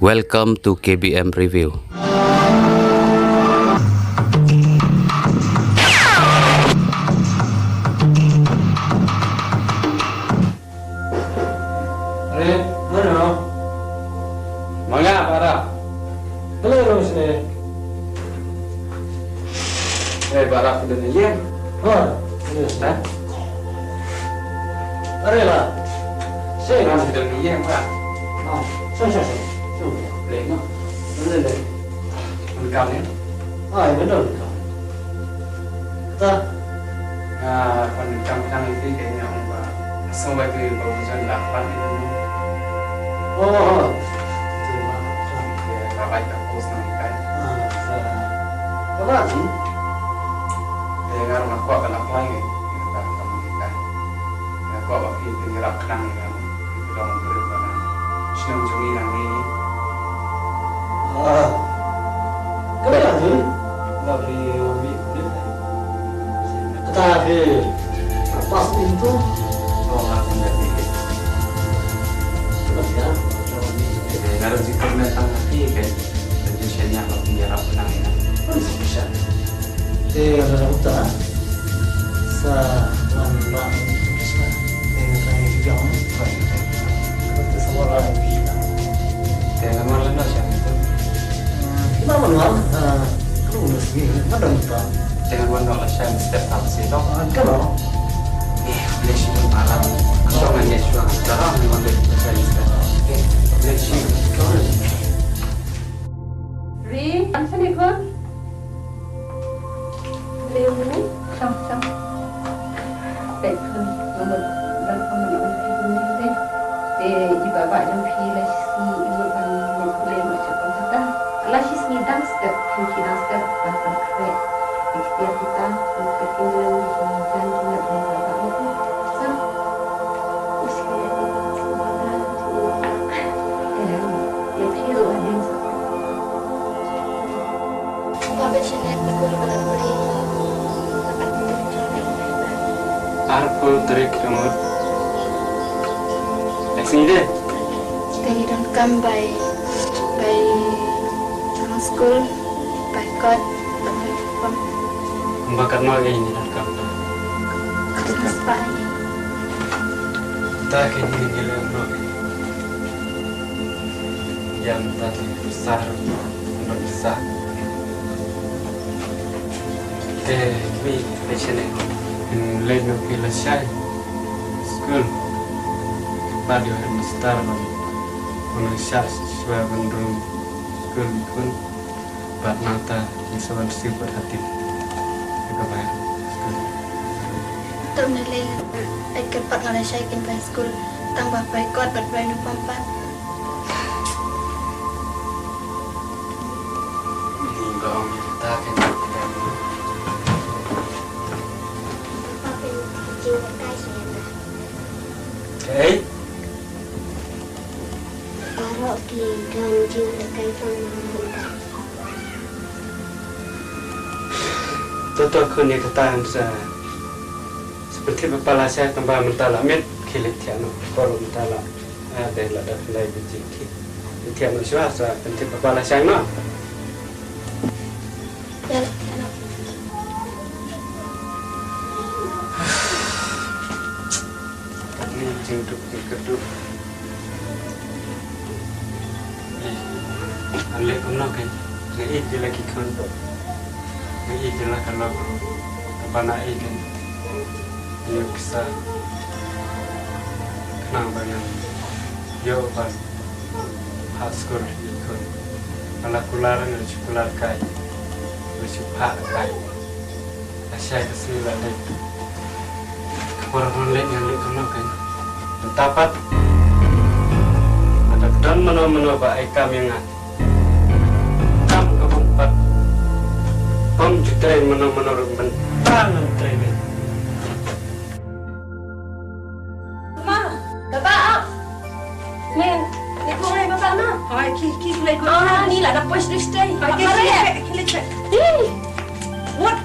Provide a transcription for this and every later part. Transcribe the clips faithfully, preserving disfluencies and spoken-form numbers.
Welcome to K B M Review. Are, mano? Manga, para. Hello, Rosne. Eh, para, sudah ni, ya? Ha, sudah. Ha? Are la. Sing. Para, sudah ni, ya, para? Ha, sing, sing, sing. Sing. Boleh, no? Boleh, boleh. Welcome, ya? Ha, ya, betul. Kata. Ah, pyndonkam tang ïa phi, kane ong ba nga sngew ba phi ba u John la apply ïa phi. Oh, oh. Ïa, ka bai ka post nang ïa kai. Ah, sa. Ka ba ni? Te nga ruh nga kwah ban apply ïa ka kam ïa kai. Nga kwah ba phi phin ïarap khnang ïa nga. Phi long briew ba na shnong jong ngi nangne. Ah. Ka ba ni? Ba phi wan mih. Kata phi pass into? Oh, nga pun dah ni. Terus ya, terus ni. Nga dah jikir mentang hati kan. Tentu saya nyak ba phi ïarap khnang ïa nga. Pun sufficient. Te nga dah uta. Sa wan ba sufficient. Te nga try jam. Te sa wala. Te nga wan lano siang tu. Ïa, ïa, wan, ah, ka long na sngi, nga dang ta. Te nga wan noh lashai mynstep, tang shi dong. Ah, ka long. Eh, khublei shibun para. Ka long ngan ïa shuwa. Tara ngan wan lashai mynstep. Eh, khublei shibun. Ri, an sani khun. Lem ni, sam, sam. Peit khun, nga mut ban ong ban ong phi kumne te. Te i bah bah jong phi la shisngi i mut ban ong pule mut sha kong kata. La shisngi dang step, phin khie dang step, ban pynkhreh. Phi ktiar kita, phi peit ki lem, phi jan ki lem, i bah bah mut. Sam. Ush, ka ïa, ïa, ïa, ïa, ïa, ïa, phi ruh hadien sa. Arphew tarik ka mut. Next ni de. Te ngi donkam bai, bai jong skul, bai kot, bai uniform. Kumba katno ngi donkam. Katno spah ngi. Ta ki ngi ngi lem no. Ïa mynta pisa ruh, mynta pisa. Te, mi, pisa ne. Phin leit noh phi lashai skul. Bad ïa u headmaster ban, ban shah shuwa ban rung skul khun. Bad nangta ngi sa wan receive bad ha tin. Ïa ka bai skul. Te mynne lei, ai kyrpad nga lashai kein bai skul. Tang ba bai kot bad bai uniform pat. Ni ba ong ïa kata kein. Kaei? Baroh ki don jingïalehkai tang ma mynta. To to khun, ïa kata ngan sa, sa pyntip ba pala shai tang ba mynta la miet khie leit thiah noh. Baroh mynta la, ah, dei la dap lai biji khie leit thiah noh shuwa, sa pyntip ba pala shai noh. Katne jingduk jingkyrduh. Ïa, ngan leh kumno kein? Nga ïeit ïa la ki khun. Nga ïeit ïa la ka lok ruh. Tang ba nga ïeit kein. Ïa pisa. Khnang ba ngan ïoh ban phah skul ïa ki khun. Ba la kular nga shu kular kai. Nga shu phah kai. Lashai ka sngi la leit. Ka por ban leit ngan leit kumno kein. Mynta pat lada don mano mano ba ai kam ïa nga, kam ka bun pat. Bym ju trei mano mano ruh, mynta ngan trei leit. Ma, baba, ah. Ni, ni ko ngai baba ma. Hai, ki, ki, ki, ko. Ah, ni la da pos du stay. Hai, ki, ki, ki, ki, ki. Ih. What?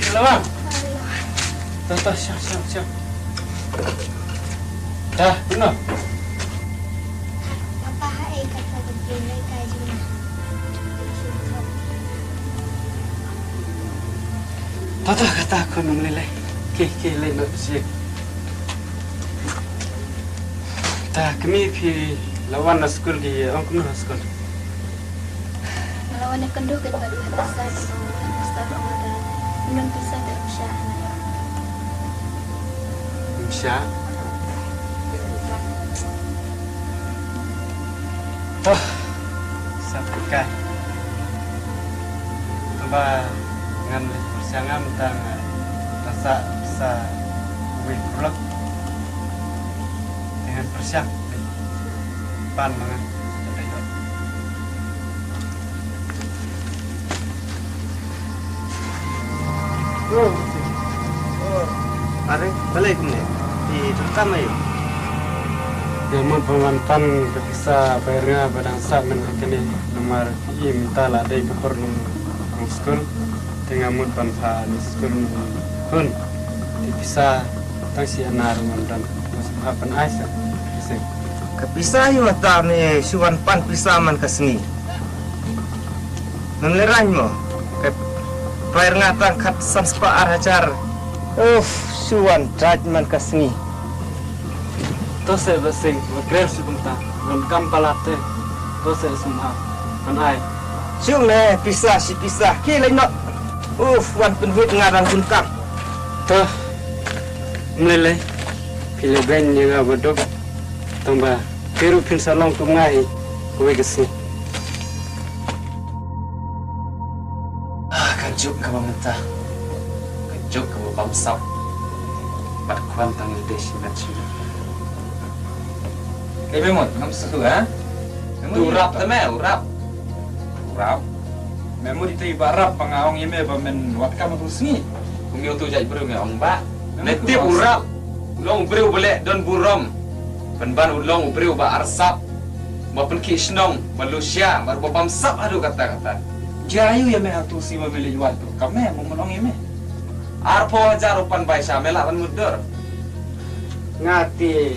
Hello, Mam. To, to, siap, siap, siap. Dah, kumno? Papa, ha, eh, kata betul, eh, kaji na. To, to, kata khun ym lei lei. Ki, ki, lei noh sih. Ta, kmie phi la wan na skul, ki ong kumno ha skul? Nga la wan ïakynduh kat bad u headmaster, u headmaster u ong ba ym don pisa te ym shah. Ym shah? Oh, sa pyrkhat. Tang ba ngan leit pyrshang, ngam tang, ah, rasa sa wei pyrlok. Te ngan pyrshang leit pan ma nga. Are, balei kumne? Phi donkam aïu? Nga mut ban wan pan ka pisa bai rnga ba dang sah mynta kane, namar i mynta la dei ka por nong skul. Te nga mut ban phah noh skul hun. Te pisa tang shi anar ngan don. Nga sngewbha pynai sa. Ka pisa ïa kata me shu wan pan pisa man ka sngi. Mem lehraiñ mo. Ka bai rnga tang khatsan spah ar hajar. Uff, shu wan trai man ka sngi. To se Blessing, wat kren shu kumta. Donkam palat te. To se sngewbha pynai. Shu ne pisa shi pisa. Ki lei noh. Uff, wan pynwit nga dang donkam. To. Ym lei lei. Phi leh beiñ ïa nga ba duk. Tang ba phi ruh phin sa long kum nga hi kawei ka sngi. Ah, ka juk kaba mynta. Ka juk kaba bamsap. Bad kwah tang ïa lade shimet shimet. Kaei me mut, ngam sngewthuh, ha? Me mut u rap te me, u rap. U rap? Me mut ita i Bah Rap ba nga ong ïa me ba men wad kam ha tu sngi. Kum ïa utu jait briew me ong Bah. Me mut. Ne tip u Rap. U long u briew ba leh don burom. Pynban u long u briew ba arsap. Ba pynkhih shnong, ba lushia, ba ruh ba bamsap haduh katta katta. Jia aïu ïa me ha tu sngi ba me leit wad tu. Kam me, mo men ong ïa me. Arphew hajar u pan bai sha me lah ban mutdur. Nga te.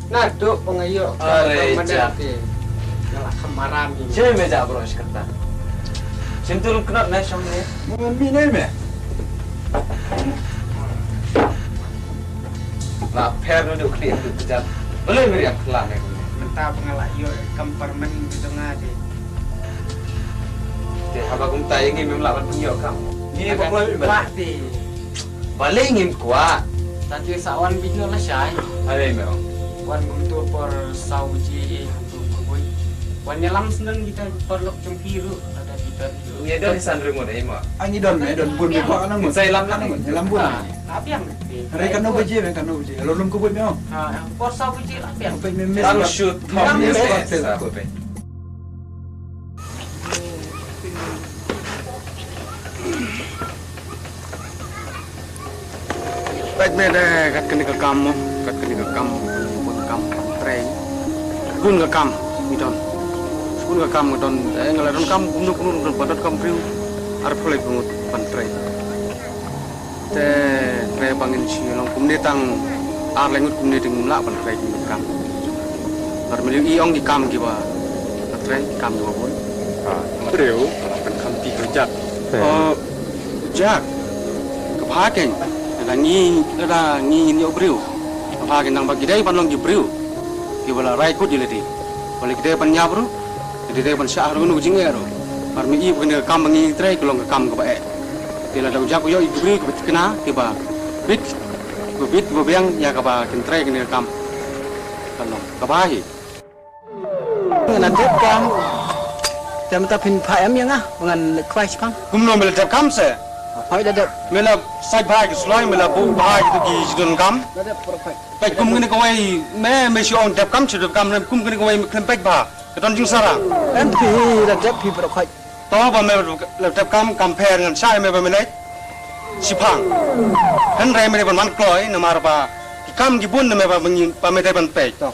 Naduh ba nga ïoh ka. Are, permanent ja. Te. Nga la kham aram ïa. Che me ja bro shkata. Shin tu lum knot na shong ne. Mo ngan mi ne me. La pher naduh khlieh naduh kjat. Balei me riam khla ne. Mynta ba nga la ïoh kam permanent tu nga te. Te haba kumta ïa ngi mem lah ban pynïoh kam. Ngi ba kloi ba. Wah te. Balei ngim kwah? Tang te sa wan bit noh lashai. Balei me ong? Wan kumto por saw baje eh kumto kawei. Wan ïalam sngewbha kita paralok jong phi ruh. Lada kita. Ngi don san rimut eh ma. Ah, ngi don me, don bun me kwah nang. Sa ïalam nang. Ïalam bun. Ah, apiang. Hynrei katno baje me, katno baje. Lum lum kawei me ong. Ah, por saw baje apiang. Tang shoot thom. Sa ko pe. Peit me da kat kane ka kam mo, kat kane ka kam, bun kam, trei. Bun ka kam ngi don. Bun ka kam ngi don. Eh, nga la don kam kumno kumno don, ba don kam briew. Arphew lai ngut ban trei. Te trei ba ngin shu long kumne tang ar lai ngut kumne te ngim lah ban trei kum kam. Namar me lei i ong ki kam kiba trei, ki kam kiba bun. Ha, briew, ban kham ti ko jak. Oh, jak. Ka bha kein, lada ngi, lada ngi ngin ïoh briew. Ka bha kein nang ba ki dei ban long ki briew kiba la rai kut ïa lade. Ba la ki dei ban ïap ruh, ki dei ban shah ruh, kano ka jingeh ruh. Namar me i ba kane ka kam ba ngi trei ka long ka kam kaba eh. Te lada u jak u ïoh ïa ki briew kiba thikna, kiba bit, kiba bit, kiba biang ïa kaba kin trei kane ka kam. Ka long kaba hi. Nga la dep kam. Te mynta phin phah em ïa nga, ngan leit khwai shipang. Kumno me la dep kam se? Hooid, la dep. Me la sait bha ki sloi, me la buh bha kito ki jingdonkam. La dep, perfect. Peit kum kane kawei, me, me shu ong dep kam, shu dep kam, kum kane kawei me khlem peit bha. Ka don jingsarang. Em phi, la dep phi, perfect. To ba me la dep kam, kam pher ngan shah me ba me leit shipang. Hynrei me dei ban wan kloi, namar ba ki kam ki bun na me ba me ngi, ba me dei ban peit. To.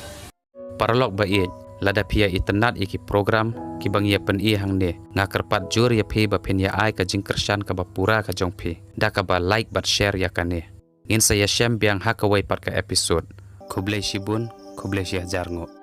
Paralok ba ïeit, Lada phi ïa itynnad ïa ki program kiba ngi ïa pyni hangne, nga kyrpad jur ïa phi ba phin ïa ai ka jingkyrshan kaba pura ka jong phi da kaba like bad share ïa kane. Ngin sa ïashem biang ha kawei pat ka episode. Khublei shibun, khublei shihajar nguh.